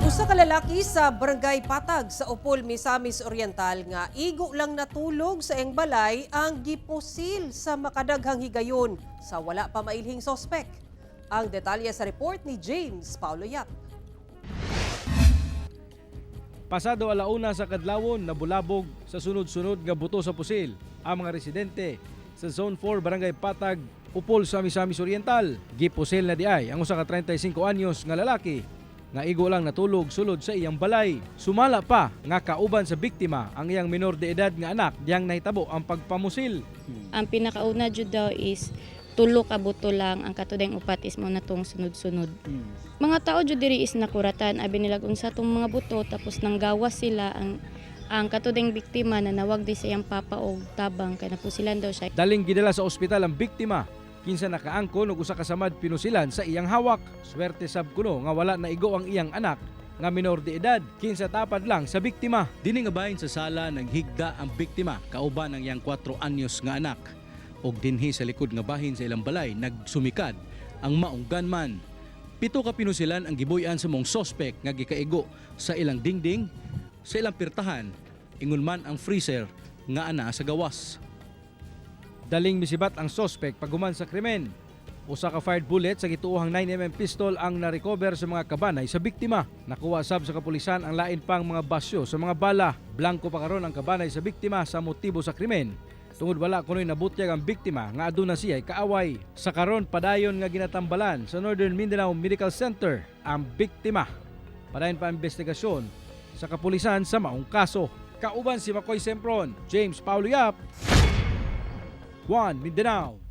Usa ka lalaki sa Barangay Patag sa Opol, Misamis Oriental nga igo lang natulog sa iyang balay ang gipusil sa makadaghang higayon sa wala pa mailhing sospek. Ang detalye sa report ni James Paulo Yap. Pasado alauna sa kadlawon, nabulabog sa sunod-sunod nga buto sa pusil ang mga residente sa Zone 4, Barangay Patag, Upol sa Misamis Oriental. Gipusil na diay ang usa ka 35 anyos nga lalaki nga igo lang natulog sulod sa iyang balay. Sumala pa nga kauban sa biktima ang iyang minor de edad nga anak diyang nahitabo ang pagpamusil. Ang pinakauna jud daw is tulo ka buto lang, ang katudeng upat is mao na tong sunod-sunod. Mga tao jud diri is nakuratan, abi nila unsa tong mga buto, tapos nanggawas sila. Ang katudeng biktima nanawag di sa iyang papa og tabang kay napusilan daw siya. Daling gidala sa ospital ang biktima kinsa nakaangkon og usa ka samad pinusilan sa iyang hawak. Swerte sab kuno nga wala naigo ang iyang anak nga minor de edad kinsa tapad lang sa biktima. Dini nga bahin sa sala naghigda ang biktima kauban ang iyang 4 anyos nga anak. Og dinhi sa likod nga bahin sa ilang balay nagsumikad ang maong gunman. Pito ka pinusilan ang gibuy-an sa maong sospek nga gikaigo sa ilang dingding, sa ilang pirtahan, ingon man ang freezer nga ana sa gawas. Daling misibat ang sospek paghuman sa krimen. Usa ka fired bullet sa gituohang 9 mm pistol ang na-recover sa mga kabanay sa biktima. Nakuha sab sa kapulisan ang lain pang mga basyo sa mga bala. Blanko pa karon ang kabanay sa biktima sa motibo sa krimen tungod wala kuno'y nabutyag ang biktima nga aduna siya kaaway. Sa karon, padayon nga ginatambalan sa Northern Mindanao Medical Center ang biktima. Padayon pa ang investigasyon sa kapulisan sa maong kaso. Kauban si Makoy Sempron, James Paulo Yap, 1 Mindanao.